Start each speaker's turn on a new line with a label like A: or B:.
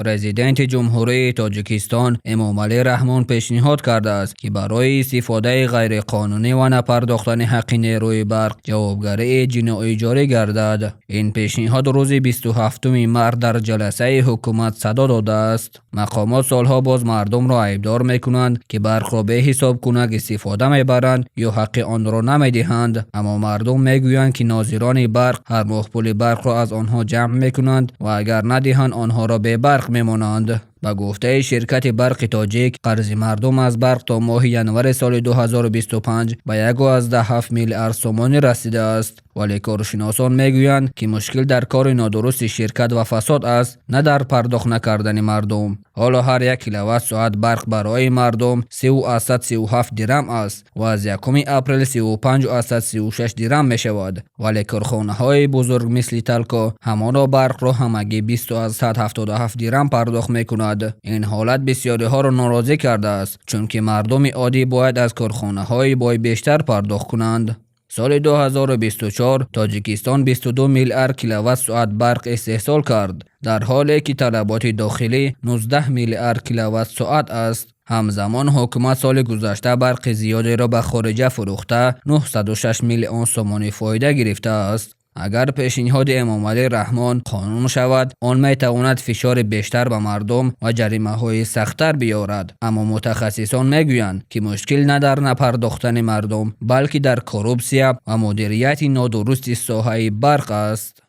A: Президенти Ҷумҳурии Тоҷикистон Эмомалӣ Раҳмон пешниҳод кардааст, ки барои истифодаи ғайриқонунӣ ва напардохтани ҳаққи нерӯи барқ ҷавобгарии ҷиноӣ ҷорӣ гардад. Ин пешниҳод рӯзи 27 март дар ҷаласаи ҳукумат садо додааст. Мақомот солҳо боз мардумро айбдор мекунанд, ки барқро беҳисобкунак истифода мебаранд ё ҳаққи онро намедиҳанд. Аммо мардум мегӯянд, ки нозирони барқ ҳар моҳ пули барқро аз онҳо ҷамъ мекунанд ва агар надиҳанд, онҳоро бебарқ мемонанд. Ба гуфтаи ширкати Барқи Тоҷик, қарзи мардум аз барқ то моҳи январи соли 2025 ба 1,7 миллиард сомонӣ расидааст. Вале коршиносон мегӯянд, ки мушкил дар кори нодурусти ширкат ва фасод аст, на дар пардохт накардани мардум. Ҳоло ҳар як киловатт-соат барқ барои мардум 30,37 дирам аст ва аз 1 апрел 35,36 дирам мешавад. Вале корхонаҳои бузург мисли Талко ҳамоно барқро ҳамагӣ 20,77 дирам пардохт мекунад. Ин ҳолат бисёриҳоро норозӣ кардааст, чунки мардуми оддӣ бояд аз корхонаҳои бой бештар пардохт кунанд. Соли 2024 Тоҷикистон 22 миллиард киловатт-соат барқ истеҳсол кард, дар ҳоле ки талаботи дохилӣ 19 миллиард киловатт-соат аст. Ҳамзамон ҳукумат соли гузашта барқи зиёдеро ба хориҷа фурӯхта, 906 миллион сомонӣ фоида гирифтааст. Агар пешниҳоди Эмомалӣ Раҳмон қонун шавад, он метавонад фишори бештар ба мардум ва ҷаримаҳои сахттар биёрад. Аммо мутахассисон мегӯянд, ки мушкил на дар напардохтани мардум, балки дар коррупсия ва мудирияти нодурусти соҳаи барқ аст.